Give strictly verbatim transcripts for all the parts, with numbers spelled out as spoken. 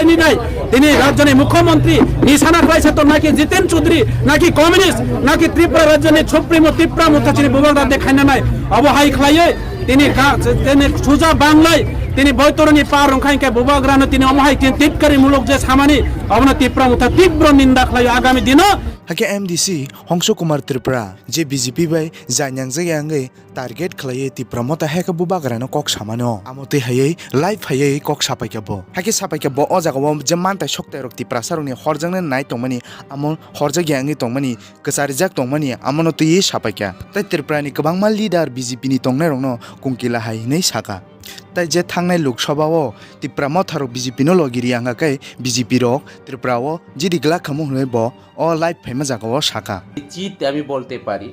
Tini nai, tini rajyoni mukhyamantri nisana khlaisa to naki Jiten Chaudhary, naki communist, naki Tripura rajyoni supremo Tipra Motha chini bubagra de khaina nai. Abo hai khlaiwi tini ka, tini suja banglai, tini boitoroni par rongkha hinkhe bubagrano tini omo hai tini titkari muluk je samani, abono Tipra Motha tibro ninda khlaio agami dino. Hakhe M D C Hongso Kumar Tripura je B J P bai jainyang jagya wngwi target khlaiwi Tipra Motha hai khe bubagrano kok samano. Amo twi haiwi live haiwi kok sapaikha bo. Hakhe sapaikha bo o jagao je mantai soktairok Tiprasarokni horjaknani nai tongmani, amo horjakya wngwi tongmani, kwcharijak tongmani, amono twiwi sapaikha. Tei Tripurani kwbangma leader B J P ni tongnairokno kungkila hai hwnwi sakha. Tei je thangnai Lok Sabha o Tipra Motharok B J P no logi ri wngkha khe B J P rok Tripura o jidi glak khamu hwnwi bo o live phaima jagao sakha. নিশ্চিত আমি বলতে পারি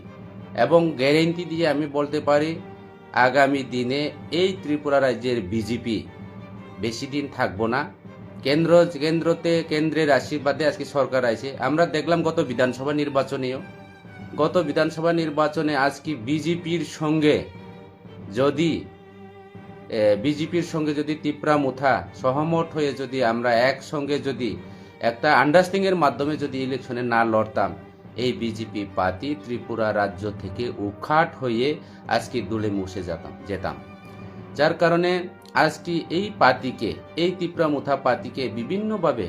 এবং গ্যারেন্টি দিয়ে আমি বলতে পারি, আগামী দিনে এই ত্রিপুরা রাজ্যের বিজেপি বেশি দিন থাকবো না। কেন্দ্র, কেন্দ্রতে, কেন্দ্রের আশীর্বাদে আজকে সরকার আছে। আমরা দেখলাম গত বিধানসভা নির্বাচনেও, গত বিধানসভা নির্বাচনে আজকে বিজেপির সঙ্গে যদি, এ, বিজেপির সঙ্গে যদি তিপ্রা মুথা সহমত হয়ে যদি আমরা একসঙ্গে যদি একটা আন্ডারস্ট্যান্ডিংয়ের মাধ্যমে যদি ইলেকশনে না লড়তাম, এই বিজেপি পার্টি ত্রিপুরা রাজ্য থেকে উৎখাত হয়ে আজকে ধুলে মুছে যেতাম, যেতাম। যার কারণে আজকে এই পার্টিকে, এই তিপ্রা মুথা পার্টিকে বিভিন্নভাবে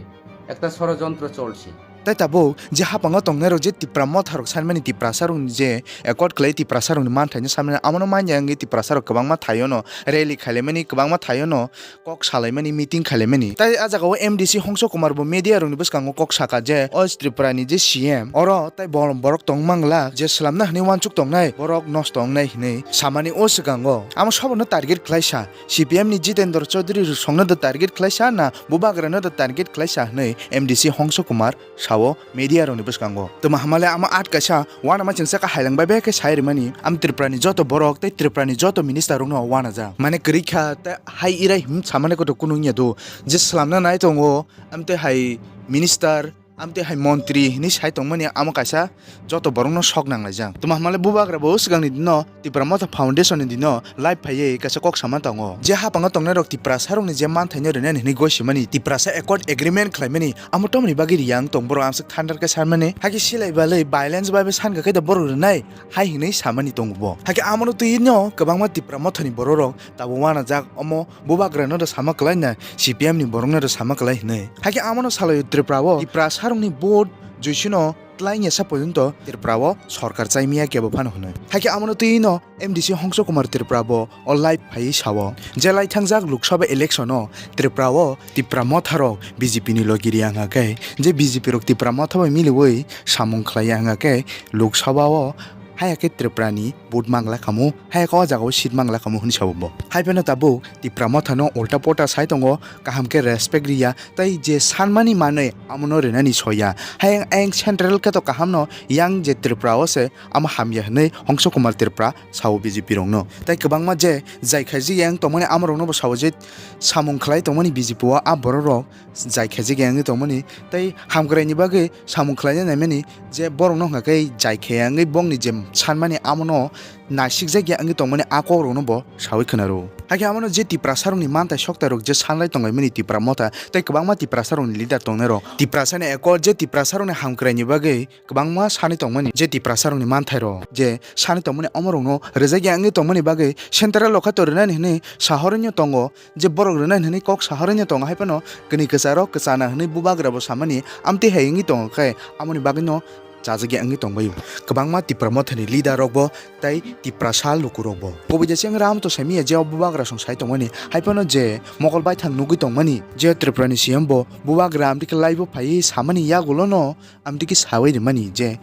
একটা ষড়যন্ত্র চলছে। Tei tabuk je haphango tongnairok je Tipra Motharok sanmani Tiprasarokni je accord khlai Tiprasarokni manthaino sanmani amono manya wngwi Tiprasarok kwbangma thaiono rally khailaimani, kwbangma thaiono kok salaimani, meeting khailaimani. Tei a jagao M D C Hongso Kumar bo media rokni bwskango kok saka je o Tripurani je C M oro tei bolong borok tongmangla je swlamna hwnwi uansuk tongnai borok nosto wngnai hwnwi samani o swkango. Amo sobono target khlaisa C P M ni Jitendra Chaudhary rwsongno da target khlaisa na bubagrano da target khlaisa hwnwi M D C Hongso Kumar sao media rokni bwskango. Tuma hamale amo at kaisa uanama chwngsa kha hailang bai bai khe sai rwmani. Am Tripurani joto borok tei Tripurani joto minister rokno uanajak. Mane kwrwi kha tei hai irai him samani koto kunu wngya do. Je swlamna nai tongo, am tei hai minister, am tei hai montri hinwi sai tongmani amo kaisa joto borokno sok nanglaijak. Tuma hamale bubagra bo swkangni dino Tipra Motha Foundation ni dino live phaiwi kaisa kok sama tongo. Je haphango tongnairok Tiprasarokni je manthaino rwnani hwnwi gosimani Tiprasa Accord Agreement khlaimani amo tomoni bagwi riyang tong borok amswk thandar khe sanmani. Hakhe silai balwi violence bai bai sankha khe da borok rwnai hai hwnwi samani tongo bo. Hakhe amono twino kwbangma Tipra Mothani bororok tabuk uanajak omo bubagrano da sama kwlaina C P M ni borokno da sama kwlai hwnwi. Hakhe amono salaio Tripura o Tiprasarokni vote joisino twlaini sa porjonto Tripura o sorkar chaimiya kebo phano hwnwi. Hakhe amono twino M D C Hongso Kumar Tripura bo o live phaiwi sao je lai thangjak Lok Sabha election o Tripura o Tipra Motharok B J P ni logi riya wngkha khe je B J P rok Tipra Motha bai miliwi samung khlaiya wngkha khe Lok Sabha o haya khe Tripura ni vote mangla khamu, haya khe o jagao seat mangla khamu hwnwi sao bo. Hai phano tabuk Tipra Mothano ulta pota sai tongo, kaham khe respect riya, tei je sanmani manwi amono rinani soya. Hai ayang central khe to kahamno yang je Tripura o se amo hamya hwnwi Hongso Kumar Tripura sao B J P rokno. Tei kwbangma je jai khaijak yang tongmani amorokno bo sao je samung khlai tongmani B J P o a bororok jai khaijak yang wngwi tongmani tei hamkraini bagwi samung khlaina naimani je borokno hwnkha khe jai khaiya wngwi bongni je sanmani amono nasikjak ya wngwi tongmani a kokrokno bo sawi khwnaro. Hakhe amono je Tiprasarokni mantai soktairok je sanlai tonglaimani Tipra Motha tei kwbangma Tiprasarokni leader tongnairok Tiprasani accord je Tiprasarokni hamkraini bagwi kwbangma sanwi tongmani je Tiprasarokni manthairok je sanwi tongmani omorokno rwjakya wngwi tongmani bagwi central o khe to rwnani hwnwi sahorwino tongo je borok rwnani hwnwi kok sahorwino tongo hai phano kwnwi kwcharo kwchana hwnwi bubagra bo samani amtwi hai wngwi tongo khe amoni bagwino chajakya wngwi tongbaio. Kwbangma Tipra Mothani leader rokbo tei Tiprasa lukurokbo. Kubui jeseng ram to saimanya je o bubagra song sai tongmani hai phano je mokol baithang nugwi tongmani je Tripurani C M bo bubagra amtwi khe laibo phaiwi samani yagulono amtwi khe sawi rimani je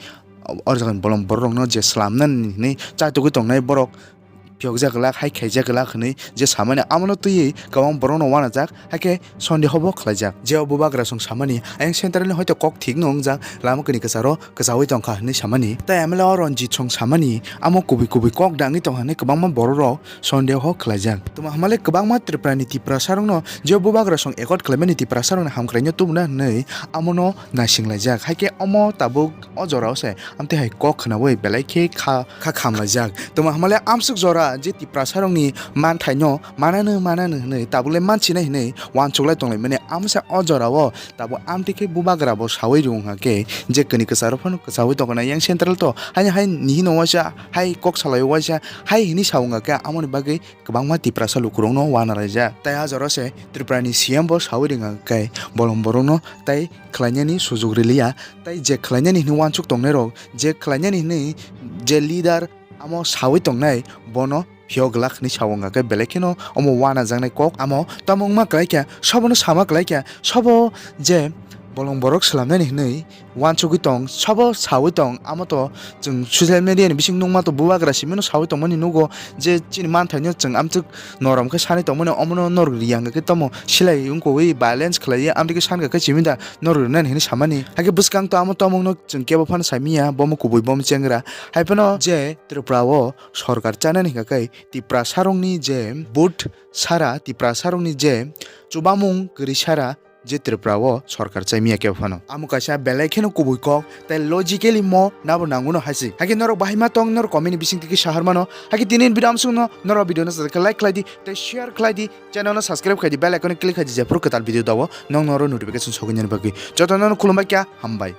o jagani bolong bororokno je swlamnani hinwi chatugwi tongnai borok phiyokjak glak hai khaijak glak hinwi je samani amono twiwi kwbang borokno uanajak hai khe sondeho bo khlaijak. Je o bubagra song samani ayang central ni hoito kok thikno wngjak lama kwnwi kwcharo kwchawi tongkha hinwi samani tei M L A o Ranjit song samani amo kubui kubui kok dangwi tongkha hinwi kwbangma bororok sondeho khlaijak. Tuma hamale kwbangma Tripurani Tiprasarokno je bubagra song accord khlaimani Tiprasarokni hamkraino tubuna hinwi amono naisinglaijak. Hai khe omo tabuk o jorao se amtwi hai kok khnaui belai khe kha, kha khamlaijak. Tuma hamale amsuk jora je Tiprasarokni manthaino manano manano hinwi tabukle mansinai hinwi uansuklai tonglaimani. Amsa o jorao tabuk amtwi khe bubagra bo sawi rwng hwnkha khe je kwnwi kwcharo phano kwchawi tongkha yang central to haino hai nihino waisa hai kok salaio waisa hai hinwi sa wngkha khe amoni bagwi kwbangma Tiprasa lukurokno uanalaijak. Tai a jorao se Tripurani C M bo sawi rwng hwnkha khe bolong borokno tai khlainani sujuk riliya. Tai je khlainani hinwi uansuk tongnairok, je khlainani hinwi je leader amo sawi tongnai, bono phiyok glak hinwi sa wngkha khe belai kheno omo uanajaknai kok amo tamo wngma kwlaikha, sobono sama kwlaikha, sobo je bolong borok swlamnani hinwi uansugwi tong, sobo sawi tong, amo to chwng social media ni bising nukma to bubagra simino sawi tongmani nugo je chini manthaino chwng amtwk norom khe sanwi tongmani omono norok riya hwnkha khe tamo silai wngkoi violence khlaiwi amtwkhe sankha khe chimida norok rinani hinwi samani. Hakhe bwskang to amo tamo wngno chwng kebo phano saimiya, bomo kubui bomo chengra. Haiphano je Tripura o sorkar chanani hwnkha khe Tiprasarokni je vote sara, Tiprasarokni je chubamung kwrwi sara, je Tripura o sorkar chaimiya kebo phano. Amo kaisa belai kheno kubui kok tei logically mo nabo nanguno haisi. Hakhe norok bahai ma tong, norok comment ni bising tiki sahar mano. Hakhe tini video amsukno norok video no sajak khe like khlai di tei share khlai di, channel no subscribe khlai di, bell icon click khlai di, jephuru kwtal video dao nong noro notification sogwi nani bagwi. Jotono khulumbai kha, hambai.